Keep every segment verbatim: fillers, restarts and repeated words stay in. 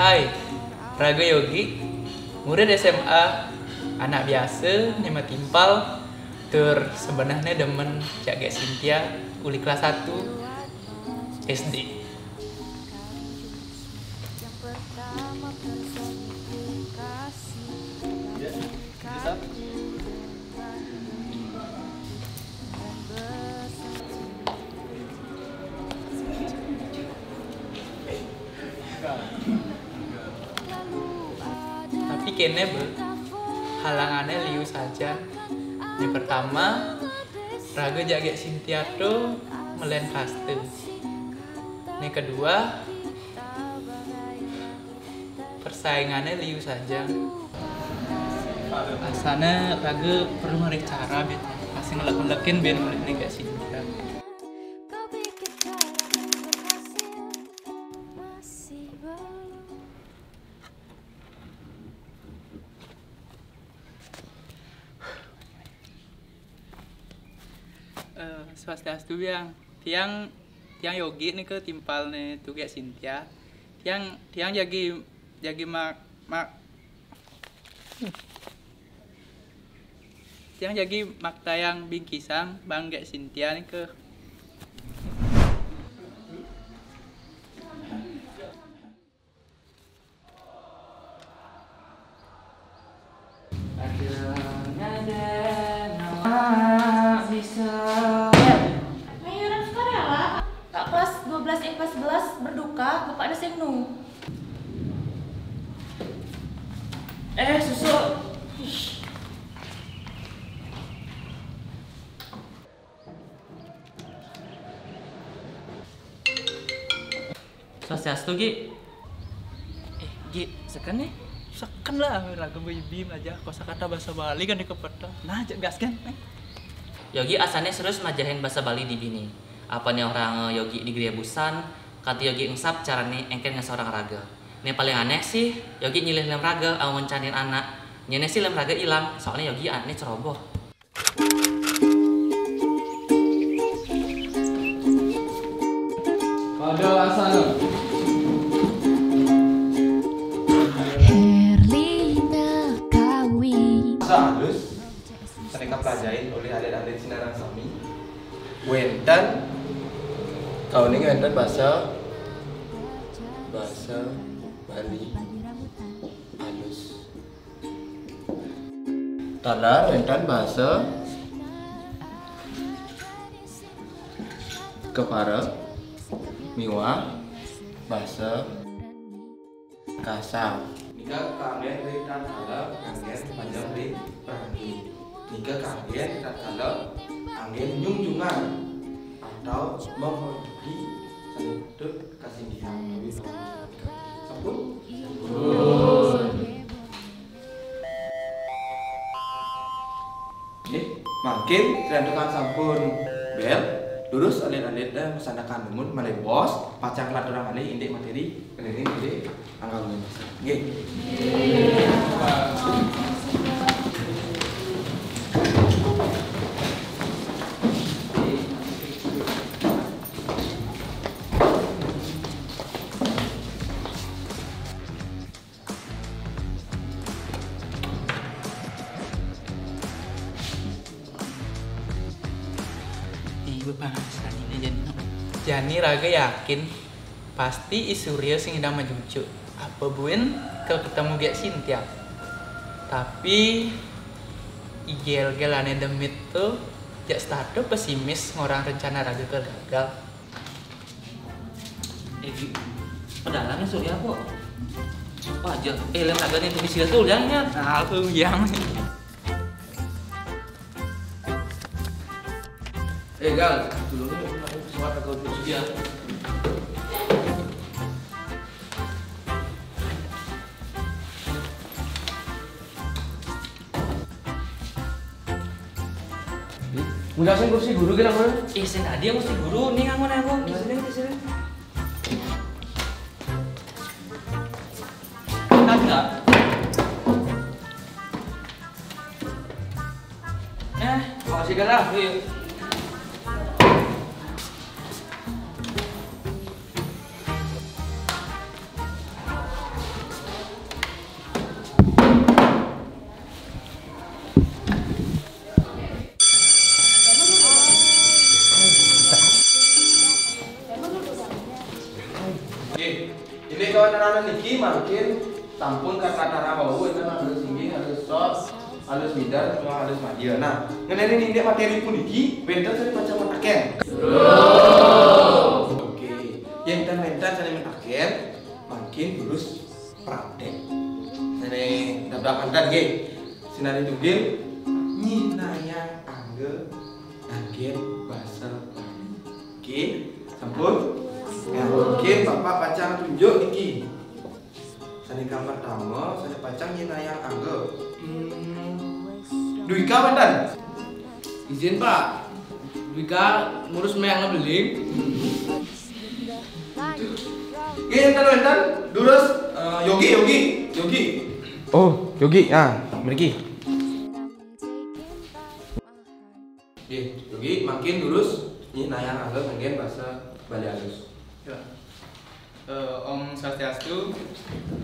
Hai, raga Yogi, murid S M A, anak biasa, né matimpal, tur sebenehné demen jak Gék Sintia, uli kelas satu S D. Tapi kéné, Bé, halangané liu sajan. Yang pertama, raga jak Gék Sintia to melén kasta. Yang kedua, persaingané liu sajan. Asané raga perlu maring cara, Bé. Masih ngelek-ngelekin bén muridné Gék Sintia. Eh, swastiastu, Biang. Tiang, tiang Yogi nika timpalné Tu Gék Sintia. Tiang, tiang jagi, jagi mak, mak, tiang jagi maktayang bingkisang bang Gék Sintia nika. Ada, ada, nama bisa. Mayuran sukarela. Kak, kelas dua belas IPA sebelas berduka, bapaknya sing nu. Eh, susu. Ih. Swastiastu, Gi. Eh, Gi, seken nih. Seken lah, raga bibim aja. Kosakata bahasa Bali kan dikepeta. Nah, cek gas kan. Eh. Yogi asané serius majahin bahasa Bali di bini. Apa nih orang, eh, Yogi digriya busan, kanti Yogi engsap carané éngkén ngesorang raga. Nih paling anéh sih, Yogi nyilih lem raga, amun canin anak. Nyéné sih lem raga ilang, soalnya Yogi anakné ceroboh. Pada asana. Herlina Kawi. Bahasa halus, sané kapelajahin olih alit-alit sinareng sami. Wénten, kauning wénten basa, basa Bali halus. Taler wénten basa kepara miwah basa kasar. Nika kanggén ri tatkala kanggén majeng ri prangki. Nika kanggén ri tatkala anggén nyungjungan atau menghormati sané patut kasinggihan utawi sampun? Sampun. Nggih, mangkin santukan sampun bél, durus alit-alit, eh, masandekan dumun malih bos, pacang kalanturang malih indik materi, keliling indik angka luwih besar. Nggih. Ibu pangasan ini jani. Jani raga yakin pasti I Surya sing idang majujuk. Apa buin kel ketemu Gék Sintia. Tapi I Gel-gel ané demit to jak statu pesimis ngorang rencana raga kel gagal. Eh, Gi, pedalangnya Surya kok. Apa aja? Eh, lem agaknya tuh sila tuh, jangan. Nah, aku yang. Eh, Gal, dulu nih, aku pesawat agak lucu ya. Ngudasin kursi guru kira mana? Eh, sing tadi yang kursi guru, nih nganggo aku. Di sini, di sini. Tadi nggak? Eh, makasih, Gal, ah. Yuk, yuk. Oke, ini kawan anak niki mangkin sampun kata-kata wau, itu alus singgih, alus sor, alus mirdani, sama alus madya. Nah, ngenai ini materi puniki, wénten sané pacang mataken. Oke, yén ten wénten sané mataken, mangkin durus praktek. Sané dadak mantan nggih. Sinari tunggil nyinayang angga nganggén basa Bali. Oke, sampun? Ya, oke, Bapak pacang tunjuk niki. Sané kang pertama, sané pacang nyinayang angga. Hmm, Dwika wénten? Izin, Pak. Dwika ngurus méng beling. Nggih, wénten, wénten. Durus, eh, Yogi, Yogi, Yogi. Oh, Yogi, ah, mriki. Nggih, Yogi, mangkin durus nyinayang angga nganggén basa Bali alus. Ya. Eh, Om Swastiastu.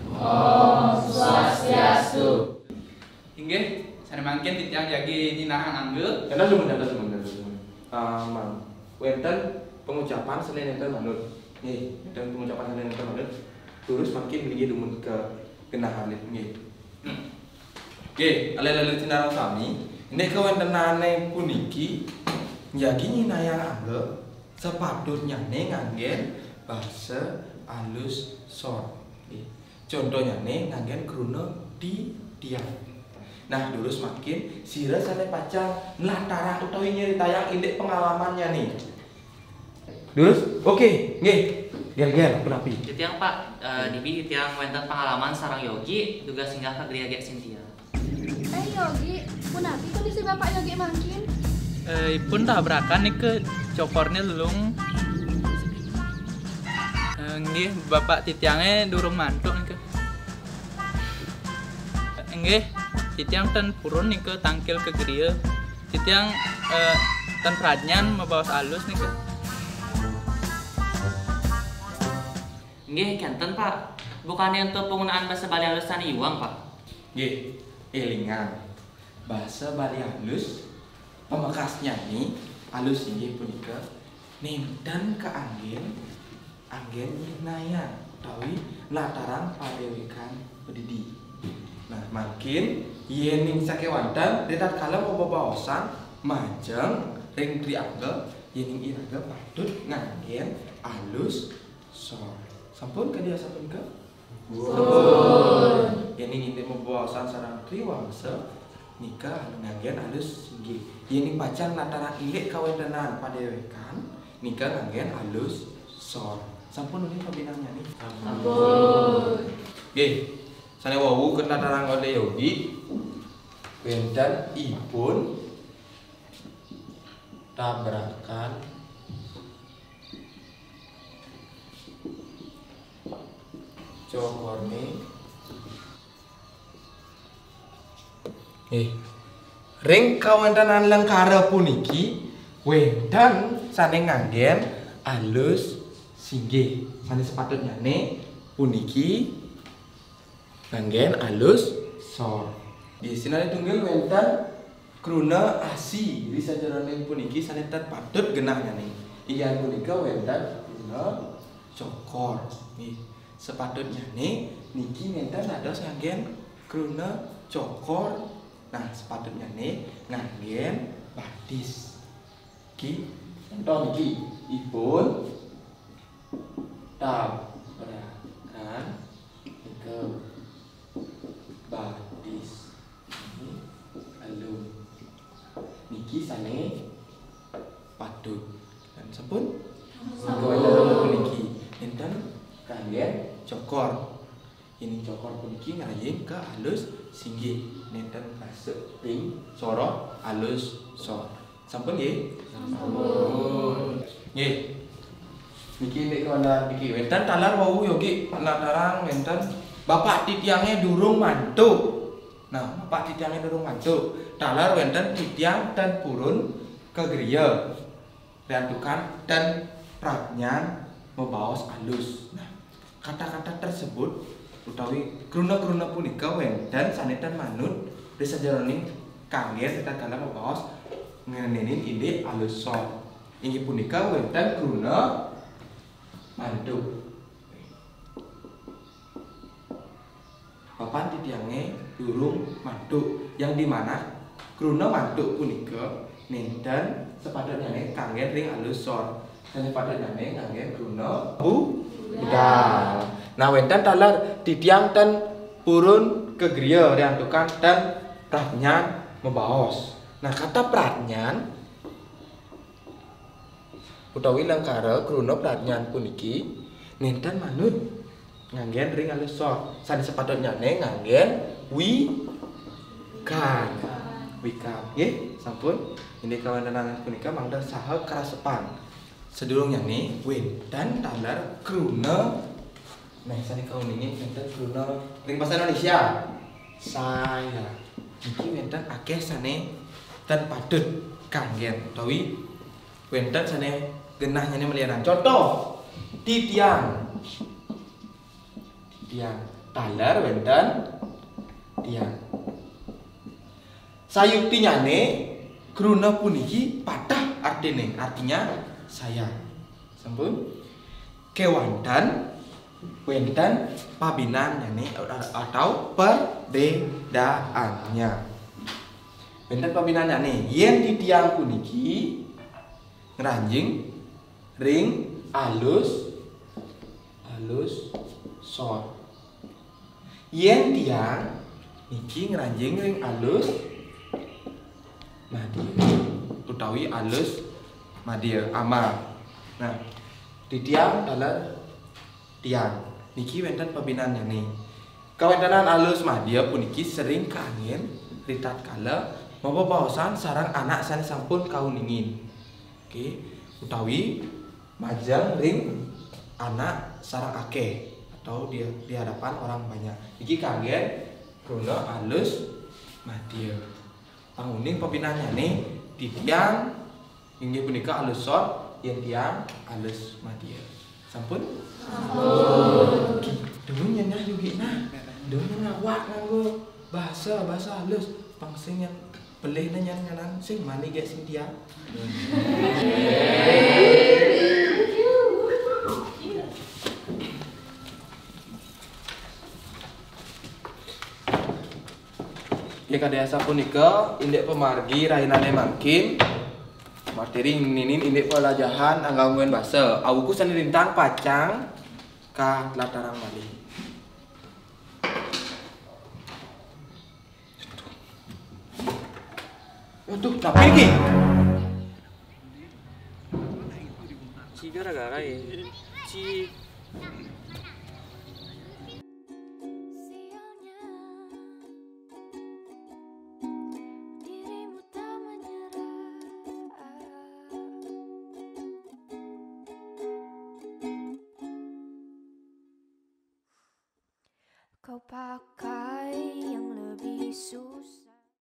Om Swastiastu. Inggih, sané mangkin titiang jagi nyinahang angga. Kantos dumun, kantos dumun, kantos dumun. Ah, Mang, wénten pangucapan sané nénten manut. Nggih, wénten pangucapan sané nénten manut. Durus mangkin linggih dumun ka genah alit, nggih. Hmm. Nggih, alit-alit sinareng sami, indik kawéntenané puniki jagi nyinayang angga sapatutnyané nganggén basa alus sor. Nggih. Contonyané nganggén kruna titiang. Nah, durus mangkin sira sané pacang nlatarang utawi nyeritayang indik pengalamannyané. Durus? Oke, nggih. Gel-gel, punapi? Titiang, Pak, eh, niki titiang wénten pengalaman sareng Yogi, dugas singgah ka Griya Gék Sintia. Eh, Yogi, punapi kondisi Bapak Yogi mangkin? Eh, ipun tabrakan nika, cokorné lung. Eh, nggih, Bapak titiangé durung mantuk nika. Nggih, titiang ten purun nika tangkil ka griya. Titiang, eh, ten pradnyan mabaos alus nika. Nggih, kénten, Pak. Bukané ento panggunaan basa Bali alus tan iwang, Pak? Nggih, élingang. Basa Bali alus, pamekasnyané alus inggih punika nénten kaanggén, anggén nyinayang utawi nlatarang padéwékan padidi. Nah, mangkin yéning sakéwanten ritatkala mabebaosan majeng ring triangga, yéning iraga patut nganggén alus sor. Sampun kadi asapunika? Sampun. Yéning indik mabebaosan sareng triwangsa, nika nganggén alus singgih. Yéning pacang nlatarang indik kawéntenan padéwékan, nika nganggén alus sor. Sampun uning pabinangnyané? Sampun. Nggih. Sané wau katatarang olih Yogi, wénten ipun tabrakan cokorné. Eh, ring kawéntenan lengkara puniki wénten sané nganggén alus singgih. Sané sapatutnyané puniki nganggén alus sor. Di sinalih tunggil wénten kruna asi di sajeroning puniki sané tan patut genahnyané. Inggih punika wénten kruna cokor. Nggih, sapatutnyané niki nénten dados nganggén kruna cokor. Nah, sapatutnyané nganggén batis. Ki, contoh niki, ipun tabrakan ke batis. Ini alum. Niki sané patut. Dan sampun? Sampun. Niki nénten kanggén cokor. Yéning cokor puniki ngraying ka alus singgih, nénten kasep ring soroh alus sor. Sampun nggih? Sampun. Nggih. Niki indik kawéntenan niki wénten taler wau Yogi nlatarang wénten bapak titiangé durung mantuk. Nah, bapak titiangé durung mantuk. Taler wénten titiang tan purun ka griya. Riantukan tan pradnyan mabaos alus. Nah, kata-kata tersebut utawi kruna-kruna punika wénten sané tan manut ri sajeroning kanggé ritatkala mabaos ngenénin indik alus sor. Inggih punika wénten kruna mantuk. Kapan titiangé durung mantuk, yang di mana kruna mantuk punika nénten sepatutnyané kanggén ring alus sor, sané sepatutnyané nganggén kruna budal. Nah, wénten taler titiang ten purun ka griya riantukan ten pradnyan mabaos. Nah, kata pradnyan utawi lengkara kruna pradnyan puniki nénten manut nganggén ring alus sor. Sané sepatutnyané nganggén wikan. Wikan. Nggih, sampun. Indik kawéntenan punika mangda saha karesepan. Sadurungnyané wénten taler kruna, nah, sané kauningin wénten kruna ring basa Indonesia. Saya. Niki wénten akéh sané ten patut kanggén utawi wénten sané genahnyané malianan. Contoh, titiang. Titiang. Taler wénten tiang. Sayuktinyané kruna puniki patah artiné, artinya saya. Sampun? Kéwanten wénten pabinannyané atau perbedaannya. Wénten pabinannyané. Yén titiang puniki ngranjing ring alus, alus sor. Yén tiang niki ngranjing ring alus madya utawi alus madya amal. Nah, titiang taler tiang. Niki wénten pabinannyané. Kawéntenan alus madya puniki sering kaanggén ritatkala mabebaosan sareng anak sané sampun kauningin. Oké, utawi majeng ring anak sareng akéh atau di, di hadapan orang banyak. Niki kanggén kruna alus madya. Panguning pabinannyané titiang inggih punika alus sor, yén tiang alus madya. Sampun? Sampun. Dumun nyan nah, dumun nyan ngawak nganggo basa, basa alus. Pang sing nyan pelih nah nyan nganan sing mani gé sing tiang. Ya, kadi asapunika indik pamargi rahinané mangkin. Materi ninin indik pelajahan anggah-ungguhing basa. Awuku sané lintang pacang kalatarang malih. Waduh, napi iki? Ci gara-gara ya. Ci